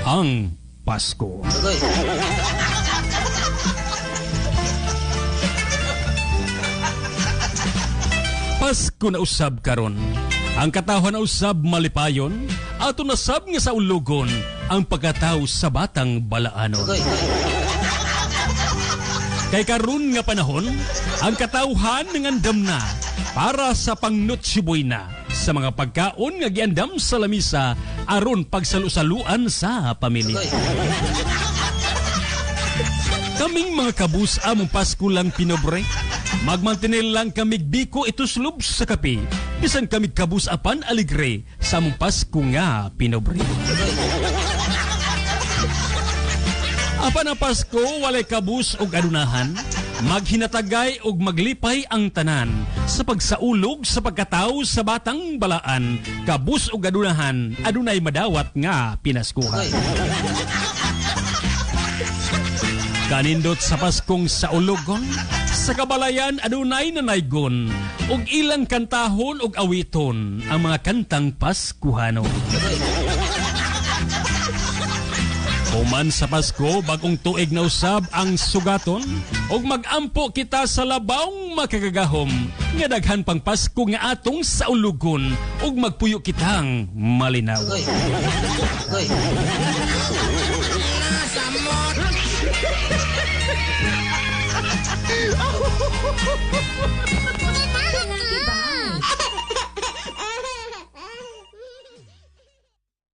Ang Pasko. Pasko na usab karon. Ang katawhan na usab malipayon, ato nasab nga sa ulugon ang pagkataw sa batang balaanon. Kay karon nga panahon, ang katawhan nangandam na para sa pangnotsyiboy na sa mga pagkaon nga giandam sa lamisa aron pagsalu-saluan sa pamilya. Kaming mga kabus among Pasko lang pinobre. Magmantinil lang kamig biko ituslob sa kape. Bisan kamig kabus apan aligre sa among Pasko nga pinobre. Apan ang Pasko walay kabus og adunahan, maghinatagay og maglipay ang tanan sa pagsaulog sa pagkataw sa batang balaan, kabus og adunahan, adunay madawat nga pinaskuhan. Kanindot sa Paskong saulogon, sa kabalayan adunay nanaygon, ug ilang kantahon ug awiton ang mga kantang Paskuhanon. Human sa Pasko, bagong tuig na usab ang sugaton, ug magampo kita sa labawng makagagahom, nga daghan pang Pasko nga atong saulugon, ug magpuyo kitang malinaw.